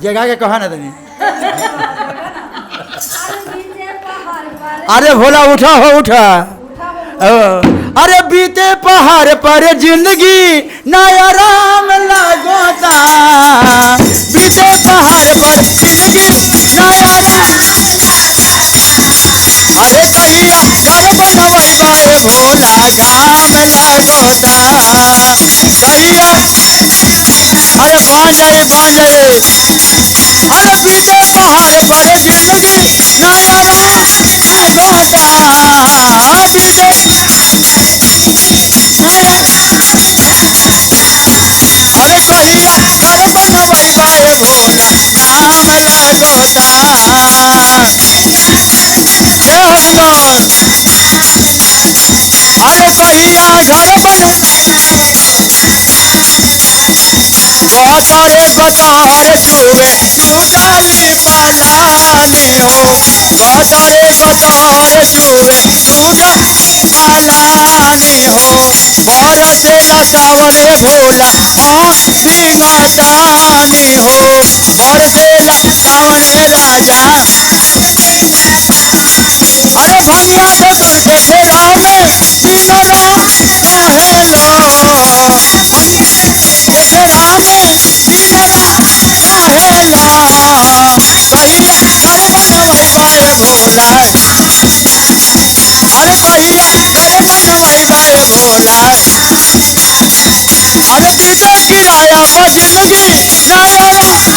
जगह के कहा ना तनी। अरे बीते पहाड़ पर। अरे भोला उठा हो उठा। उठा हो। अरे बीते पहाड़ पर जिंदगी नया राम लगोता, बीते पहाड़ पर जिंदगी नया राम। अरे कहिया घर बनवई बाए भोला घाम लगोता, कहिया अरे बन जाए बन जाए। अरे बीते पहाड़ पर जिंदगी नया राम लगोता, बीते नया। अरे कहिया घर बनवई बाए भोला घाम लगोता। जय हो शंकर। अरे कहिया घर बन गतरे गतर चुवे टूटली पलानी हो, गतरे गतर चुवे टूटली पलानी हो। बरसेला सावन भोला सिंहतानी हो, बरसेला सावन राजा। अरे भंगिया धतुर के फेरा में तीनों रात रहेलो, के फेरा में तीनों रात रहेला। कहिया घर बनवई बाए भोला, अरे कहिया घर बनवई बाए भोला। अरे बीते किराया पर जिंदगी नया राम।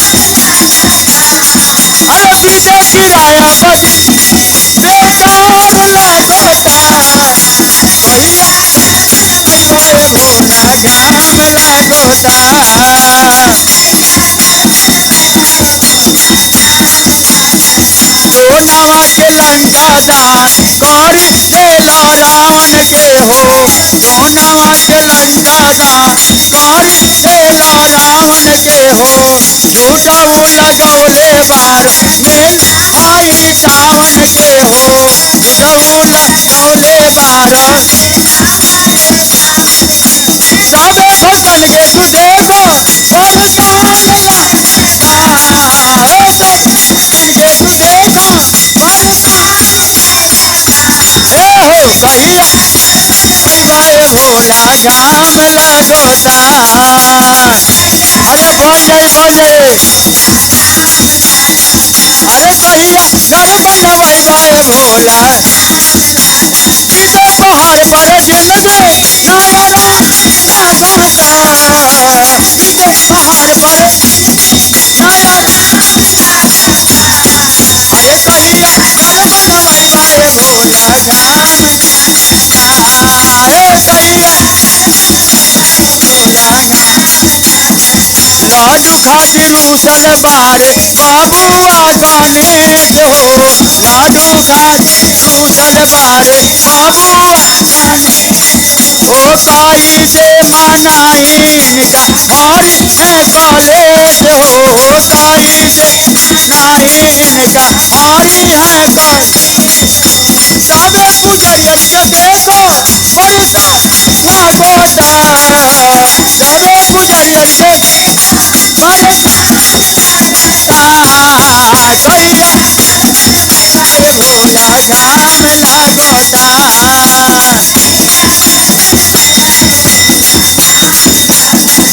अरे बीते किराया पर बेकार लगोता, कहिया बाए भोला घाम लगोता। सोनावा के लंका दान करी देला रावण के हो, सोनावा के लंका दान करी देला रावण के हो। झूठाऊ लगौले बार मेल आई सावन के हो, झूठाऊ लगौले बार। सबे भक्तन के तू देखो वरदान लगोता, सब भक्तन के तू देखो वरदान। ए हो कहिया बाए भोला घाम लगोता। अरे बन जाए बन जाए। अरे कहिया घर बनवई बाए भोला, बीते पहाड़ पर जिंदगी नया राम लगोता, बीते पहाड़ पर नया। अरे कहिया घर बनवई बाए भोला घाम। ए कहिया भोला लाडू खातिर रूसल बारे बाबुआ गणेश हो, लाडू खातिर रूसल बारे बाबुआ गणेश हो। काई से मनाई इनका हरि है कलेश हो, काई से मनाई इनका हरि है कलेश। सबे पुजरियन के देखो परेशान लगोता, सबे पुजरियन के परेशान। कहिया बाए भोला घाम लगोता,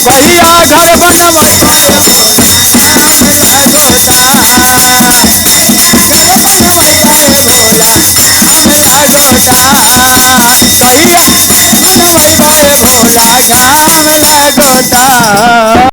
कहिया घर बनवई बाए भोला घाम लगोता, घर बनवई बाए भोला घाम लगोता, कहिया बनवई बाए भोला घाम लगोता।